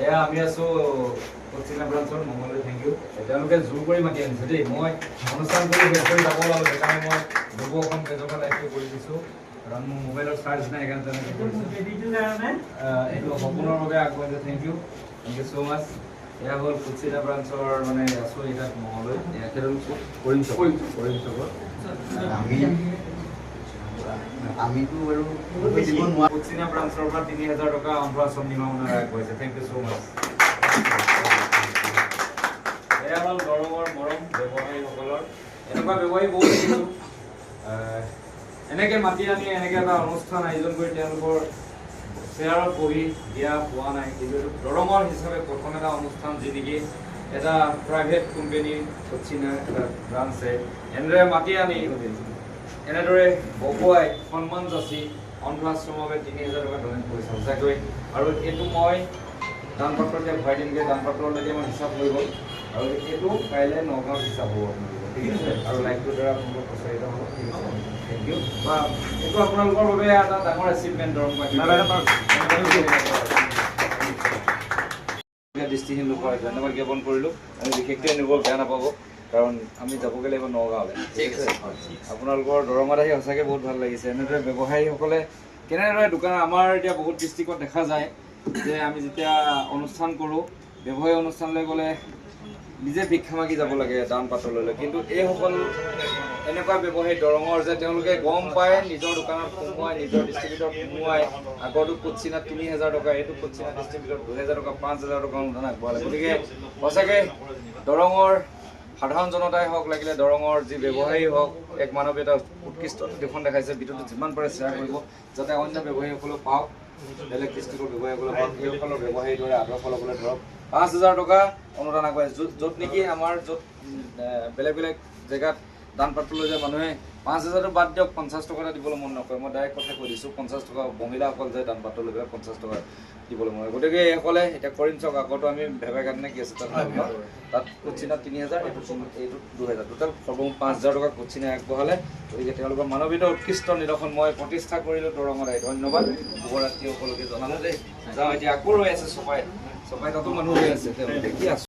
এয়া আমি আছোঁ কোচিনা ব্ৰাঞ্চৰ মঙলদৈ। Thank U. তেওঁলোকে জোৰ কৰি মাতি আনিছে দেই। মই অনুষ্ঠান কৰি শেষ কৰি যাব ওলালোঁ, সেইকাৰণে মই যুৱ অসম পেজৰ লাইভটো কৰি দিছোঁ, কাৰণ মোৰ মোবাইলৰ চাৰ্জ নাই, সেইকাৰণে তেনেকৈ কৰিছোঁ। এইটো সপোনৰ বাবে আগবাঢ়িছে। Thank you, thank you so much. এয়া হ'ল কুচিনা ব্ৰাঞ্চৰ, মানে আছোঁ এতিয়া মঙলদৈ। এয়া সেইটো কৰিম চক, কৰিম চকত। আমিতো বাৰু দিব নোৱাৰোঁ। কুচিনা ব্ৰাঞ্চৰ পৰা 3000 টকা অন্ধ আশ্ৰম নিৰ্মাণলৈ আগবাঢ়িছে। Thank you so much. এয়া হ'ল দৰঙৰ মৰম ব্যৱসায়ীসকলৰ। এনেকুৱা ব্যৱসায়ী বহুত দেখিছোঁ, এনেকে মাতি আনি এনেকে এটা অনুষ্ঠান আয়োজন কৰি তেওঁলোকৰ চেয়াৰত বহি দিয়া পোৱা নাই। কিন্তু এইটো দৰঙৰ হিচাপে প্ৰথম এটা অনুষ্ঠান, যি নেকি এটা প্ৰাইভেট কোম্পেনী কোচিনা এটা ব্ৰাঞ্চে এনেদৰে মাতি আনি এনেদৰে বহুৱাই সন্মান যাচি অন্ধ আশ্ৰমৰ বাবে 3000 টকা ডনেট কৰিছে সঁচাকৈ। আৰু এইটো মই দানপত্ৰ এতিয়া ভৰাই দিমগৈ। দানপত্ৰ অলৰেডি আমাৰ হিচাপ হৈ গ'ল আৰু এইটো কাইলৈ নগাঁৱত হিচাপ হ'ব আপোনালোকৰ, ঠিক আছে? আৰু লাইভটোৰ দ্বাৰা আপোনালোকৰ প্ৰচাৰিত হ'ব, ঠিক আছে? Thank U. বা এইটো আপোনালোকৰ বাবে এটা ডাঙৰ এচিভমেণ্ট দৰংবাসী। দৃষ্টিহীন লোকৰ ধন্যবাদ জ্ঞাপন কৰিলোঁ। আমি বিশেষকৈ নিব বেয়া নাপাব, কাৰণ আমি যাবগৈ লাগিব নগাঁৱলৈ। ঠিক আছে। আপোনালোকৰ দৰঙত আহি সঁচাকৈ বহুত ভাল লাগিছে। এনেদৰে ব্যৱসায়ীসকলে কেনেদৰে দোকান, আমাৰ এতিয়া বহুত ডিষ্ট্ৰিক্টত দেখা যায় যে আমি যেতিয়া অনুষ্ঠান কৰোঁ, ব্যৱসায়ী অনুষ্ঠানলৈ গ'লে নিজে ভিক্ষা মাগি যাব লাগে দান পাত্ৰলৈ। কিন্তু এইসকল এনেকুৱা ব্যৱসায়ী দৰঙৰ যে তেওঁলোকে গম পায়, নিজৰ দোকানত সোমোৱাই, নিজৰ ডিষ্ট্ৰিবিউটৰত সোমোৱাই, আগৰটো কোচিনাত 3000 টকা, এইটো কোচিনা ডিষ্ট্ৰিবিউটৰত 2000 টকা, 5000 টকা অনুদান আগবঢ়ালে। গতিকে সঁচাকৈ দৰঙৰ সাধাৰণ জনতাই হওক লাগিলে দৰঙৰ যি ব্যৱসায়ী হওক, এক মানৱীয়তা উৎকৃষ্ট দেখোন দেখাইছে। ভিডিঅ'টো যিমান পাৰে শ্বেয়াৰ কৰিব, যাতে অন্য ব্যৱসায়ীসকলেও পাওক, বেলেগ ডিষ্ট্ৰিক্টৰ ব্যৱসায়ীসকলে পাওক, এইসকলৰ ব্যৱসায়ীৰ দৰে আদৰ্শ ল'বলৈ ধৰক। 5000 টকা অনুদান আগবঢ়াইছে, য'ত য'ত নেকি আমাৰ য'ত বেলেগ বেলেগ জেগাত দান পাত্ৰ লৈ যায় মানুহে, 5000টো বাদ দিয়ক, 50 টকা এটা দিবলৈ মন নকৰে। মই ডাইৰেক্ট কথা কৈ দিছোঁ, 50 টকা মহিলাসকল যায় দান পাত্ৰ লৈ পেলাই 50 টকা দিবলৈ মন নকৰে। গতিকে এইসকলে এতিয়া কৰিম চাওক, আগতো আমি ভেবাঘাট নে কি আছে তাত ন? তাত কোচিনাত 3000, এইটো 2000, টোটেল সৰ্বমুঠ 5000 টকা কোচিনাই আগবঢ়ালে। গতিকে তেওঁলোকৰ মানৱীয়তা উৎকৃষ্ট নিদৰ্শন মই প্ৰতিষ্ঠা কৰিলোঁ দৰঙত আহি। ধন্যবাদ, শুভৰাত্ৰি সকলোকে জনালোঁ দেই। যাওঁ এতিয়া, আকৌ ৰৈ আছে চপাই চপাই, তাতো মানুহ ৰৈ আছে। তেওঁলোকে কি আছো।